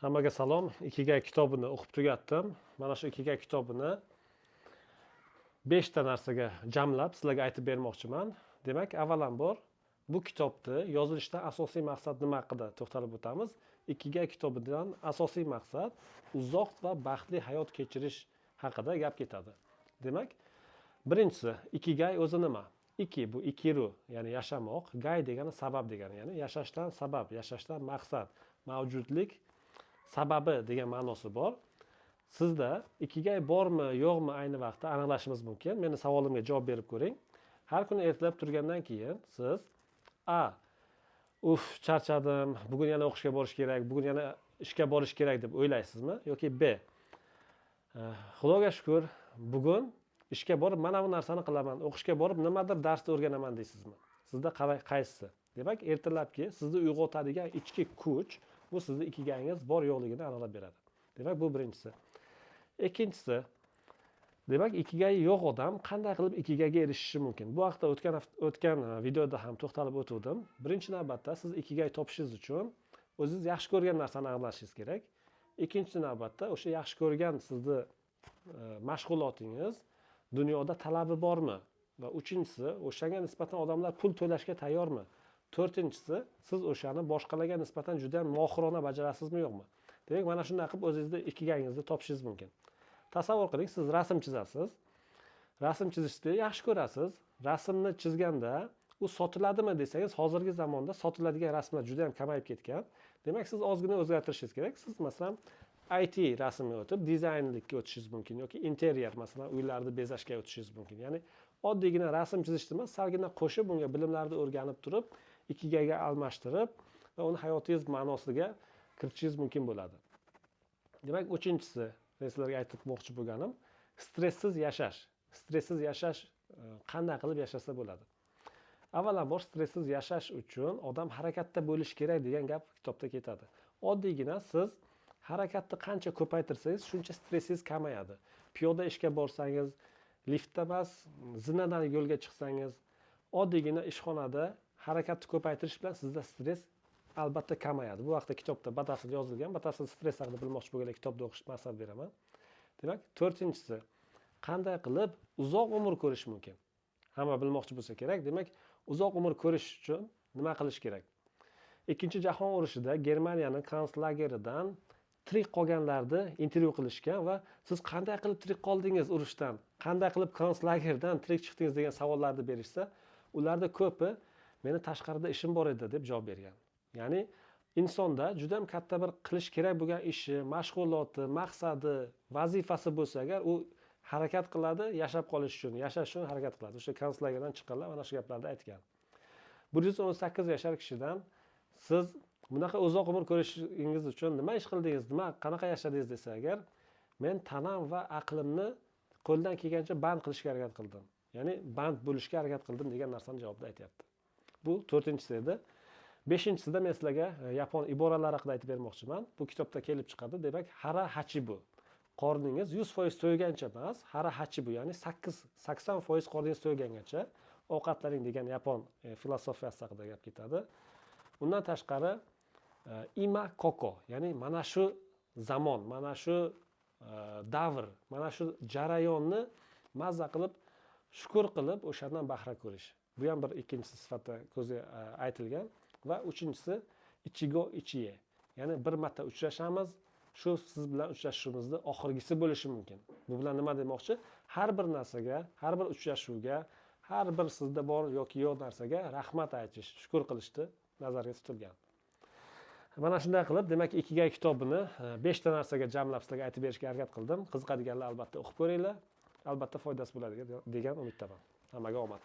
Hammaga salom. Ikigay kitobini o'qib tugatdim. Mana shu Ikigay kitobini beshta narsaga jamlab sizlarga aytib bermoqchiman. Demak, avvalambor, bu kitobni yozilishidan asosiy maqsad nima haqida to'xtalib o'tamiz. Ikigay kitobidan asosiy maqsad uzoq va baxtli hayot kechirish haqida gap ketadi. Demak, birinchisi, ikigay o'zi nima? Iki bu ikiru, ya'ni yashamoq, gay degani sabab degani, ya'ni yashashdan sabab, yashashdan maqsad, mavjudlik sababi degan ma'nosi bor. Sizda ikigay bormi, yo'qmi, ayni vaqtda aniqlashimiz mumkin. Meni savolimga javob berib ko'ring. Har kuni ertalab turgandan keyin siz: A, uf, charchadim, bugun yana o'qishga borish kerak, bugun yana ishga borish kerak, deb o'ylaysizmi yoki B, xudoga shukur, bugun ishga borib mana bu narsani qilaman, o'qishga borib nimadir darsni o'rganaman, deysizmi? Sizda qaysisi? Demak, ertalabki sizni uyg'otadigan ichki kuch bu sizni ikigayingiz bor yo'qligini aniqlab beradi. Demak, bu birinchisi. Ikkinchisi, demak, ikigayi yo'q odam qanday qilib ikigayga erishishi mumkin? Bu haqida o'tgan videoda ham to'xtalib o'tgandim. Birinchi navbatda siz ikigay topishingiz uchun o'zingiz yaxshi ko'rgan narsani aniqlashingiz kerak. Ikkinchi navbatda o'sha yaxshi ko'rgan sizni mashg'ulotingiz dunyoda talabi bormi va uchinchisi, o'shanga nisbatan odamlar pul to'lashga tayyormi, to'rtinchisi, siz o'shani boshqalarga nisbatan juda ham mohirona bajarasizmi, yo'qmi. Demak, mana shunday qilib o'zingizni ikigayingizni topishingiz mumkin. Tasavvur qiling, siz rasm chizasiz, rasm chizishni yaxshi ko'rasiz. Rasmni chizganda u sotiladimi desangiz, hozirgi zamonda sotiladigan rasmlar juda yam kamayib ketgan. Demak, siz ozgina o'zgartirishingiz kerak. Siz, masalan, IT rasmga o'tib, dizaynlikka o'tishingiz mumkin yoki interyer, masalan, uylarni bezashga o'tishingiz mumkin. Ya'ni oddiygina rasm chizishni emas, salgina qo'shib, bunga bilimlarni o'rganib turib, ikigayga almashtirib va uni hayotingiz ma'nosiga kiritishingiz mumkin bo'ladi. Demak, uchinchisi, men sizlarga aytmoqchi bo'lganim, stresssiz yashash. Stresssiz yashash, qanday qilib yashasa bo'ladi? Avvalambor, stresssiz yashash uchun odam harakatda bo'lishi kerak degan gap kitobda ketadi. Oddiygina siz harakatni qancha ko'paytirsangiz, shuncha stressingiz kamayadi. Piyoda ishga borsangiz, liftda emas, zinadan yo'lga chiqsangiz, oddiygina ishxonada harakatni ko'paytirish bilan sizda stress albatta kamayadi. Bu haqda kitobda batafsil yozilgan. Batafsil stress haqida bilmoqchi bo'lganlar kitobda o'qishni maslahat beraman. Demak, to'rtinchisi, qanday qilib uzoq umr ko'rish mumkin? Hamma bilmoqchi bo'lsa kerak. Demak, uzoq umr ko'rish uchun nima qilish kerak? Ikkinchi jahon urushida Germaniyani konslageridan tirik qolganlarni intervyu qilishgan va "Siz qanday qilib tirik qoldingiz urushdan, qanday qilib konslagerdan tirik chiqdingiz?" degan savollarni berishsa, ularda ko'pi "Meni tashqarida ishim bor edi", deb javob bergan. Ya'ni insonda juda ham katta bir qilish kerak bo'lgan ishi, mashg'uloti, maqsadi, vazifasi bo'lsa agar, u harakat qiladi yashab qolish uchun, yashash uchun harakat qiladi. O'sha konslagerdan chiqqanlar mana shu gaplarni aytgan. 118 yashar kishidan "Siz bunaqa uzoq umr ko'rishingiz uchun nima ish qildingiz, nima, qanaqa yashadingiz?" desa agar, "Men tanam va aqlimni qo'ldan kelgancha band qilishga harakat qildim, ya'ni band bo'lishga harakat qildim", degan narsani javobda aytyapti. Bu to'rtinchisi edi. Beshinchisida men sizlarga yapon iboralari haqida aytib bermoqchiman. Bu kitobda kelib chiqadi. Demak, hara hachibu, qorningiz 100% to'ygancha emas, hara hachibu, ya'ni 80% qorningiz to'ygangacha ovqatlaning degan yapon filosofiyasi haqida gap ketadi. Undan tashqari, ima koko, ya'ni mana shu zamon, mana shu davr, mana shu jarayonni mazza qilib, shukur qilib, o'shandan bahra ko'rish, bu ham bir ikkinchisi sifatida ko'zga aytilgan. Va uchinchisi, ichigo ichiye, ya'ni bir marta uchrashamiz, shu siz bilan uchrashishimizni oxirgisi bo'lishi mumkin. Bu bilan nima demoqchi? Har bir narsaga, har bir uchrashuvga, har bir sizda bor yoki yo'q narsaga rahmat aytish, shukur qilishni nazarda tutilgan. Mana shunday qilib, demak, Ikigay kitobini beshta narsaga jamlab sizlarga aytib berishga harakat qildim. Qiziqadiganlar albatta o'qib ko'ringlar, albatta foydasi bo'ladi degan umiddaman. Hammaga omad!